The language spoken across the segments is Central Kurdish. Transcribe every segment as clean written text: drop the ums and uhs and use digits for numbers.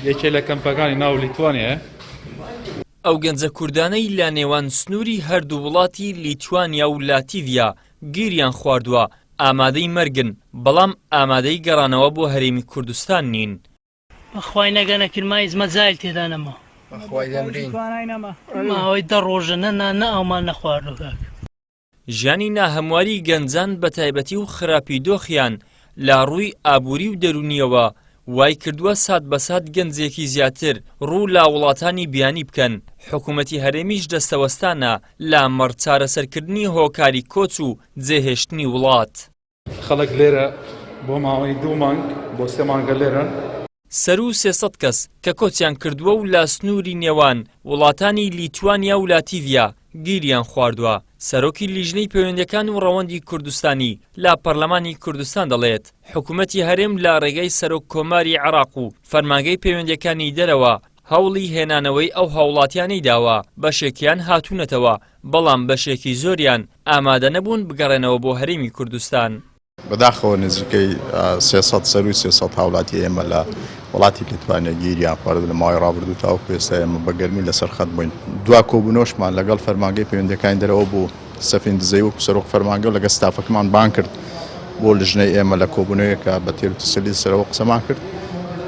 یەکێ لە کەمپەکانی ناو لیتوانیایە. ئەو گەنجە کوردانەی لە نێوان سنووری هەردوو وڵاتی لیتوانیا و لاتیڤیا گیریان خواردووە، ئامادەی مەرگن، بەڵام ئامادەی گەڕانەوە بۆ هەرێمی کوردستان نین. بەخوای نەگەنە کرمایز مەجایل تێدا نەما. بەخوای دەمرین. ماوەی دە ڕۆژە نە نان نە ئاومان نەخواردوە کاک. ژیانی ناهەمواری گەنجان بەتایبەتی و خراپی دۆخیان لە ڕووی ئابووری و دەروونییەوە وای کردووە سات بە سات گەنجێکی زیاتر ڕوو لە وڵاتانی بیانی بکەن، حکوومەتی هەرێمیش دەستەوەستانە لە مەڕ چارەسەرکردنی هۆکاری کۆچ و جێهێشتنی وڵات. خەڵک لێرە بۆ ماوەی دوو مانگ بۆ سێ مانگە لێرەن. سەروو 300 کەس کە کۆچیان کردووە و لە سنووری نێوان وڵاتانی لیتوانیا و لاتیڤیا گیریان خواردووە، سەرۆکی لیژنەی پەیوەندییەکان و ڕەوەندی کوردستانی لە پەرلەمانی کوردستان دەڵێت، حکوومەتی هەرێم لە ڕێگەی سەرۆک کۆماری عێراق و فەرمانگەی پەیوەندییەکانی دەرەوە هەوڵی هێنانەوەی ئەو هاوڵاتیانەی داوە، بەشێکیان هاتوونەتەوە، بەڵام بەشێکی زۆریان ئامادەنەبوون بگەڕێنەوە بۆ هەرێمی کوردستان. بەداخەوە نزیکەی 300 سەرووی 300 هاولاتی ئێمە لە وڵاتی لیتوانیا گیریان خواردوو لە ماوەی ڕابردوو تاوەکو ئێستا ئێمە بە گەرمی لەسەر خەت بووین. دوا کۆبوونەوەشمان لەگەڵ فەرمانگەی پەیوەندییەکانی دەرەوە بوو، سەفین دزەیی وەکو سەرۆک فەرمانگە و لەگەڵ ستافەکەمان بانگ کرد بۆ لژنەی ئێمە لە کۆبوونەوەیەکە بە تێروتەسەلی لەسەرەوە قسەمان کرد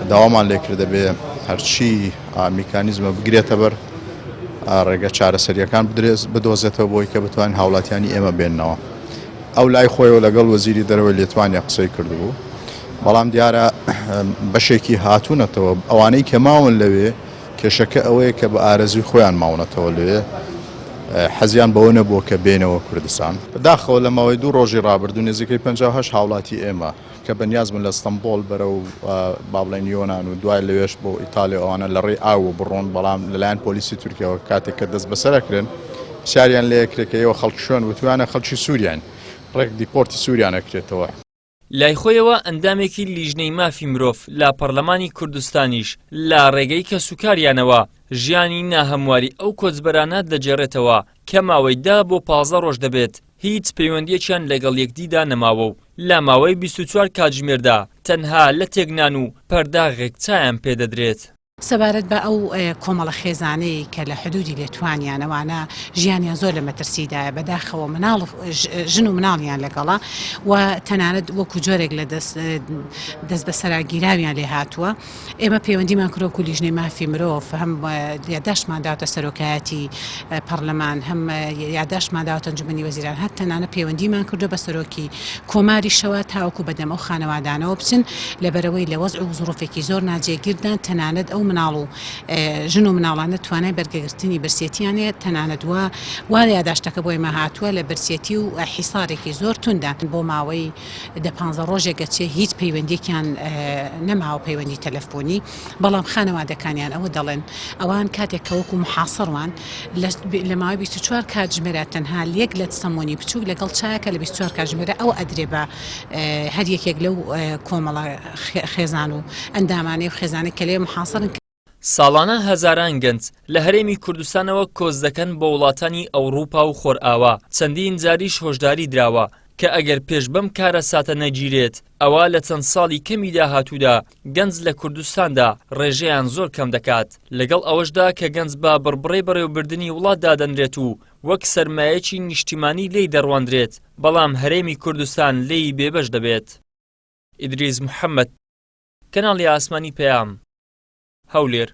داوامان لێکرد دەبێ هەرچی میکانیزمە بگرێتە بەر ڕێگە چارەسەریەکان بدۆزێتەوە بۆی کە بتوانین هاوڵاتیانی ئێمە بێننەوە. ئەو لای خۆیەوە لەگەڵ وەزیری دەرەوەی لێتوانیا قسەی کردبوو بەڵام دیارە بەشێکی هاتوونەتەوە ئەوانەی کە ماون لەوێ کێشەکە ئەوەیە کە بە ئارەزوی خۆیان ماونەتەوە لەوێ حەزیان بەوە نەبووە کە بێنەوە کوردستان. بەداخەوە لە ماوەی دوو ڕۆژی ڕابردوو نزیکەی 58 هاوڵاتی ئێمە کە بەنیاز بوون لە ستەنبۆڵ بەرەو با بڵێین یۆنان و دوای لەوێش بۆ ئیتالیا و ئەوانە لە ڕێی ئاوەوە بڕۆن، بەڵام لەلایەن پۆلیسی تورکیاوە کاتێک کە دەستبەسەر ئەکرێن پرسیاریان لێ ئەکرێت کە ئێوە خەڵکی کوێن وتویانە خەڵکی سووریاین ڕێک دیپۆرتی سووریان ئەکرێتەوە. لای خۆیەوە ئەندامێکی لیژنەی مافی مرۆڤ لە پەرلەمانی کوردستانیش لە ڕێگەی کەسوکاریانەوە ژیانی ناهەمواری ئەو کۆچبەرانە دەگێڕێتەوە کە ماوەی دە بۆ 15 ڕۆژ دەبێت هیچ پەیوەندییەکیان لەگەڵ یەکدیدا نەماوە و لە ماوەی 24 کاتژمێردا تەنها لەتێک نان و پەرداغێک چایان پێدەدرێت. سەبارەت بە ئەو کۆمەڵە خێزانەی کە لە حدودی لێتوانیان ئەوانە ژیانیان زۆر لە مەترسیدایە بەداخەوە مناڵ ژن و مناڵیان لەگەڵە و تەنانەت وەکو جۆرێک لە دەست دەست بەسەرا گیراویان لێ هاتووە ئێمە پەیوەندیمان کرۆ و لیژنەی مافی مرۆڤ هەم یاداشتمان داوەتە سەرۆکایەتی پەرلەمان هەم یاداشتمان داوەتە ئەنجومەنی وەزیران هەر تەنانە پەیوەندیمان کردو بە سەرۆکی کۆماریشەوە تاوەکو بەدەم ئەو خانەوادانەوە بچن لەبەرئەوەی لە وەزع و زروفێکی زۆر ناجێگیردان تەنانەت ئەو مناڵ و ژن و مناڵانە توانای بەرگەگرتنی برسێتیان هەیە تەنانەت وا وا یاداشتەکە بۆ ئێمە هاتووە لە برسێتی و حیسارێکی زۆر توندان بۆ ماوەی دە پانزە ڕۆژێک ئەچێ هیچ پەیوەندیەکیان نەماوە پەیوەندی تەلەفۆنی بەڵام خانەوادەکانیان ئەوە دەڵێن ئەوان کاتێک کە وەکو محاسڕ وان لە ماوەی 24 کاتژمێرا تەنها لەک لەت سەمۆنی بچووک لەگەڵ چایەکە لە 24 کاتژمێرە ئەوە ئەدرێ بە هەر یەکێک لەو کۆمەڵە خێزان و ئەندامانەی و خێزانەی کە لێ محاسڕن. ساڵانە هەزاران گەنج لە هەرێمی کوردستانەوە کۆچ دەکەن بۆ وڵاتانی ئەوڕوپا و خۆرئاوا، چەندین جاریش هۆشداری دراوە کە ئەگەر پێش بەم کارەساتە نەگیرێت ئەوا لە چەند ساڵی کەمی داهاتوودا گەنج لە کوردستاندا ڕێژەیان زۆر کەم دەکات، لەگەڵ ئەوەشدا کە گەنج بە بڕبڕەی بەڕێوەبردنی وڵات دادەنرێت و وەک سەرمایەکی نیشتیمانی لێی دەڕواندرێت، بەڵام هەرێمی کوردستان لێی بێبەش دەبێت. ئیدریس محەمەد، کەناڵی ئاسمانی پەیام، هەولێر.